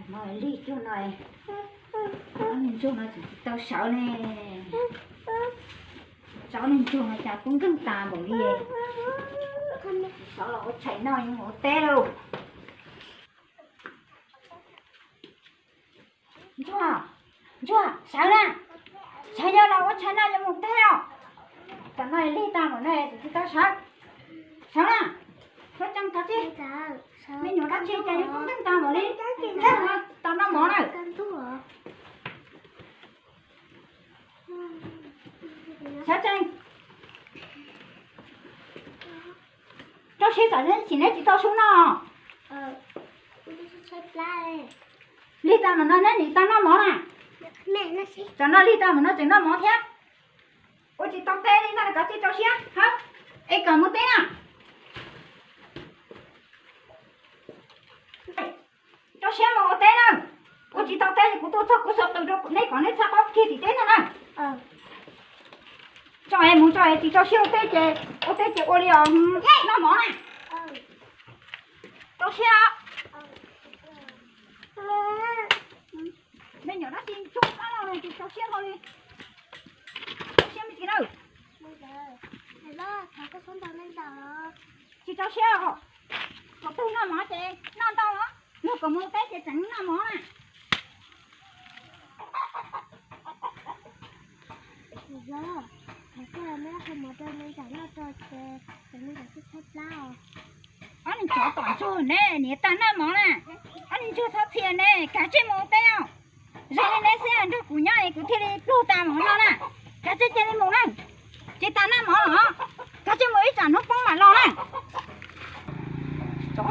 Lig cuag no, ob niag ntsuag no tseem tsis tau sawv ne. Ob niag ntsuag no cas kub nkeeg tas npaum li. Sawv los ua tshais noj yuav mus ua teb lauj. Ntsuag, ntsuag, sawv na. Sawv yog los ua tshais noj yuav mus teb os. Tam no lig tag npaum no tseem tsis tau sawv. Sawv na. Suav Tsees, kov tsi. Me nyuam dab tsi cas yuav kub nkeeg tas npaum li. Ntsuag, tau noj mov na. Suav Tsees, rau siab tsam sim neb tsis tau sub noj. Lig tag npaum no neb nim tau noj mov na. Tam no lig tag npaum no tseem noj mov thiab. Ua tsis tau teb li no kov tsi, rau siab hab. Es kom mus teb na. Rau siab mus ua teb na. Ua tsis tau teb es kuv tuaj txog kuv xuas qws rau neb kom neb txhob paub kiag tim teb no na. Tso es mus tso es tsis rau siab ua teb ces, ua teb ces ua li os, noj mov na. Rau siab. Me nyuam dab tsi ntsuag qab no tsis rau siab hlo li. Rau siab me txiv na. Tsis rau siab os. Thaum twg noj mov ces noj ntau os, luag kom mus teb ces tseem noj mov na. Ob niag tsov tom ntsuag ne, niam tag noj mov na. Ob niag ntsuag txhob txhia ne, kav tsij mus ua teb os. Zoo li neb xwb nrog kuv nyob es kuv thiaj li pluag tas mov no na. Kav tsij cia li mus na. Tsis tas noj mov los, kav tsij mus ib tsam hnub poob mam los na. Tsov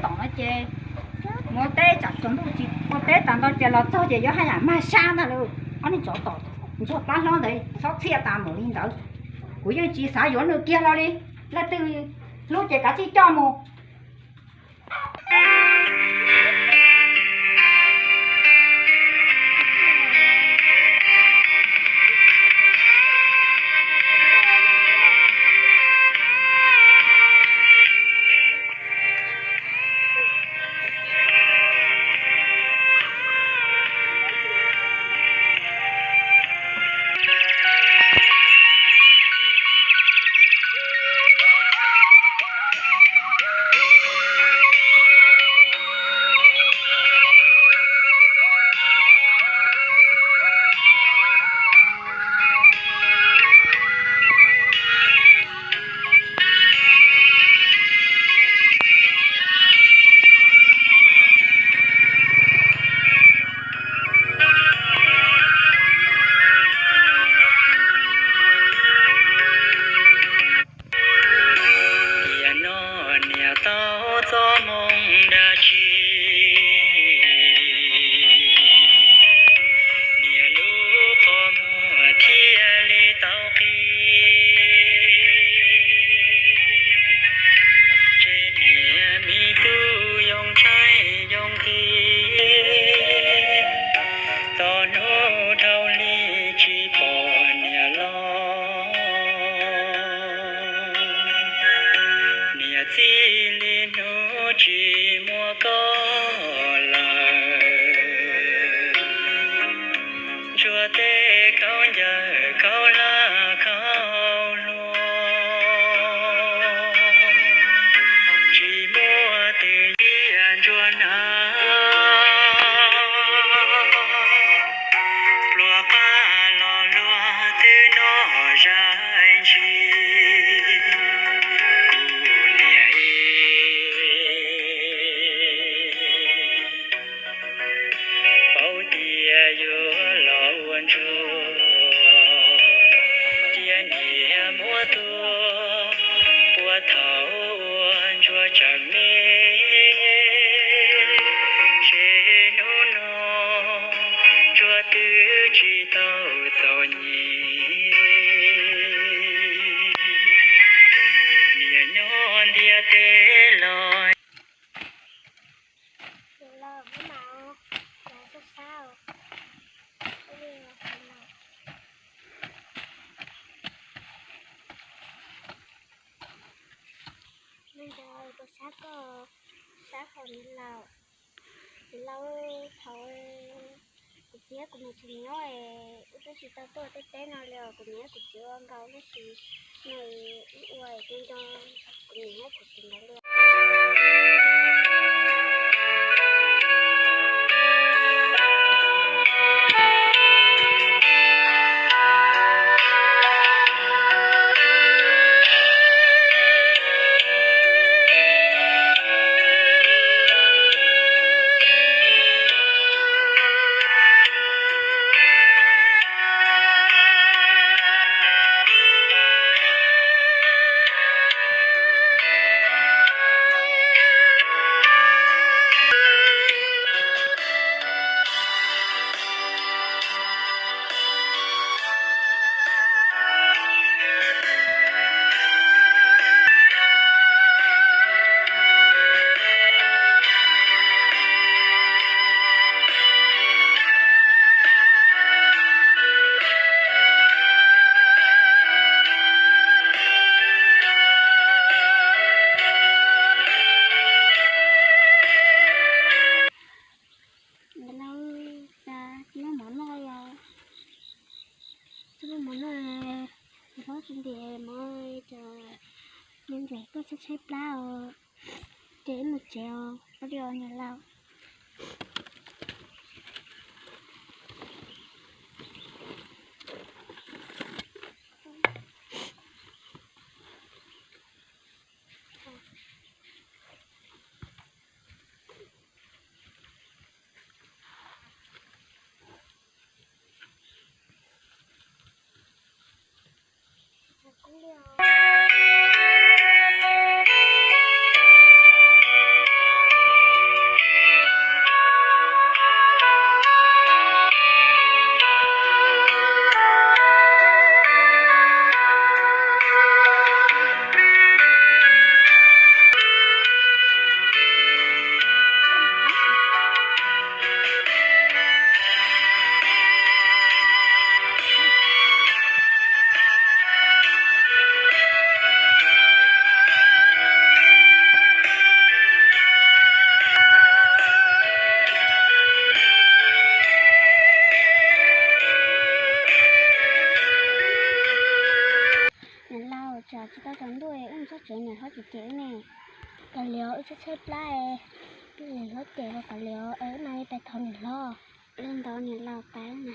tom no ces mus ua teb tsam tsaus ntuj tsis ua teb tas ntau ces los txog ces yuav haj yam mag sab ntag lauj. Ob niag tsov tom ntsuag plab hlob ntawd txhob txhia tas npaum li ntawd. Kuv yeej tsis xav yuav nws kiag hlo li. Leej twg hlub ces kav tsij coj mus. Tiam no niam tau txoj moo dab tsi, niam lub qhov muag thiaj li tau qis. Tseg niam me tub yoo tshaib yoo qis, tau hnub dhau li tsis pom niam los. Niam txij li hnub tsis muaj koj lawm, ntsuag tej khaub ncaws khaub hlab khaub hluas, tsis muaj twg cia ntsuag hnav. Pluas qab los luag twb noj zab ntsis, kuv niam ib paub tias yuav los ua ntsuag, cia niam muab tua puag thaum ua ntsuag tseem me. Ces hnub no ntsuag twb tsis tau txom nyem, niam nyob ntiaj teb los. Sab koj, sab koj li laus. Txiv laus, thaum kuv txiv thiab kuv niam tseem nyob, wb twb tsis tau tuaj tej teb no li os. Kuv niam thiab kuv txiv ua nkaus tab sis no wb ua es nco kuv niam thiab kuv txiv ntawd li. Niam laus, cas tsis muaj mov noj li os? Tsis muaj mov noj, niam hlob tsis ntim mov, cas niam ntxawm tuaj tshaib tshaib plab os. Ces wb mus tsev os, pab li os niam laus. Niam laus, tsam tsis tau tsaus ntuj wb mus txog tsev niam hlob tsis cem wb ne. Kav liam, wb tshaib tshaib plab, niam hlob cem los kav liam, wb mam li pais thov niam hlob. Li ntawd niam laus, pais na.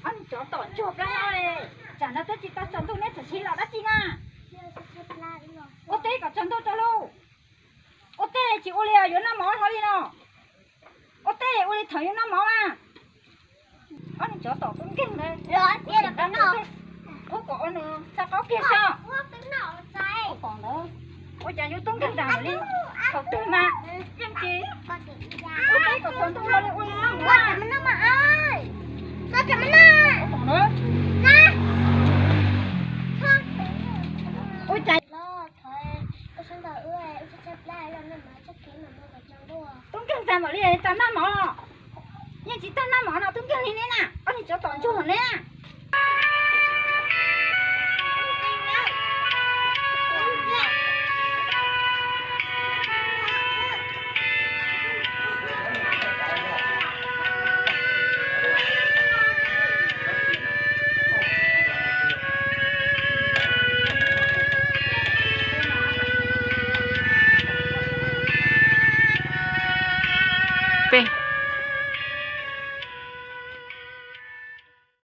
Ob niag tsov tom ntsuag plab no, tsam no twb tsis tau tsaus ntuj neb txawm sib los dab tsi na? Ua teb kom tsaus ntuj tso lauj. Ua teb tsis ua li yuav noj mov hlo li no. Ua teb ua li thaum yuav noj mov mas. Ob niag tsov tom tub nkeeg ntawd. Ub, kom nws txhaj qaub kiag so. Ub, kom ntawd. Ua cas yuav tub nkeeg nram li thaum twg mas yeej tsis ua teb kom tsaus ntuj hlo li ua li noj mov. Ub, kom ntawd. Ua cas tub nkeeg tag mam li tau noj mov los? Yeej tsis tau noj mov no tub nkeeg li neb na, ob niag tsov tom ntsuag neb na.